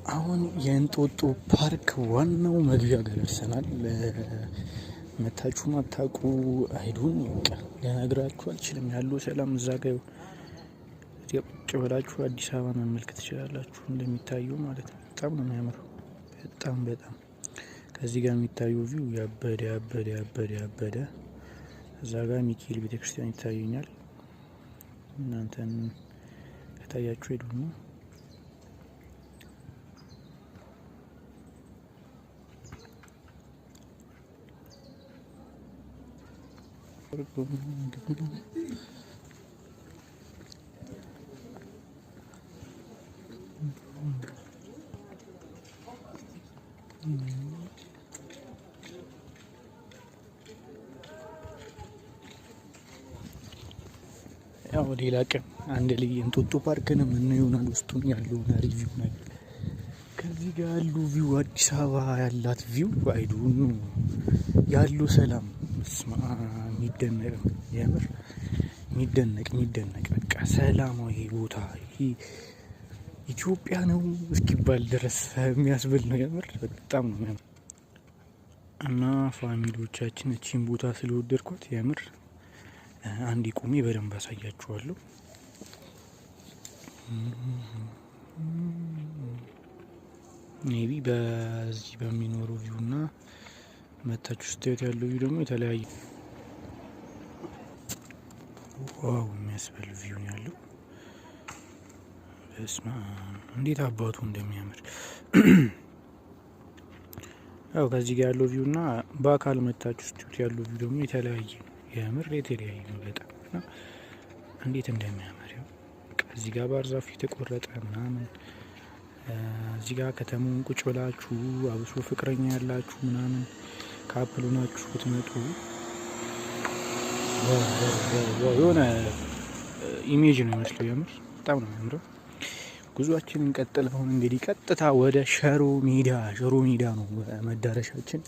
አሁን የእንጦጦ ፓርክ ዋናው መግቢያ ጋር ደርሰናል። መታችሁ ማታውቁ አይዱን በቃ ልነግራችሁ አልችልም። ያለው ሰላም እዛ ጋ ቁጭ ብላችሁ አዲስ አበባ መመልከት ትችላላችሁ። እንደሚታየው ማለት ነው። በጣም ነው የሚያምረው። በጣም በጣም ከዚህ ጋር የሚታየው view ያበደ ያበደ ያበደ ያበደ። እዛ ጋር ሚካኤል ቤተክርስቲያን ይታየኛል። እናንተን ከታያችሁ ሄዱ ነው። ያው ሌላ ቀን አንድ ላይ እንጦጦ ፓርክን ምን ይሆናል ውስጡን ያለውን review ነገር ከዚህ ጋር ያሉ view፣ አዲስ አበባ ያላት view አይዱን ያሉ ሰላም ስማ የሚደነቅ ነው። የምር የሚደነቅ የሚደነቅ በቃ ሰላማዊ ቦታ፣ ይሄ ኢትዮጵያ ነው እስኪባል ድረስ የሚያስብል ነው። የምር በጣም ነው የሚያምር። እና family ዎቻችን፣ እቺን ቦታ ስለወደድኳት የምር አንድ ቁሜ በደንብ አሳያችኋለሁ። Maybe በዚህ በሚኖረው view እና መታችሁ ስታዩት ያለው view ደግሞ የተለያየ wow የሚያስብል view ነው ያለው። በስመ አብ እንዴት አባቱ እንደሚያምር! ያው ከዚህ ጋር ያለው view እና በአካል መታችሁ ስታዩት ያለው view ደግሞ የተለያየ ነው። የምር የተለያየ ነው በጣም። እና እንዴት እንደሚያምር ያው እዚህ ጋር ባህር ዛፍ የተቆረጠ ምናምን፣ እዚህ ጋር ከተማውን ቁጭ ብላችሁ፣ አብሶ ፍቅረኛ ያላችሁ ምናምን couple ሆናችሁ ብትመጡ የሆነ image ነው ይመስለው። የምር በጣም ነው የሚያምረው። ጉዟችንን እንቀጥል። አሁን እንግዲህ ቀጥታ ወደ ሸሮ ሜዳ፣ ሸሮ ሜዳ ነው መዳረሻችን።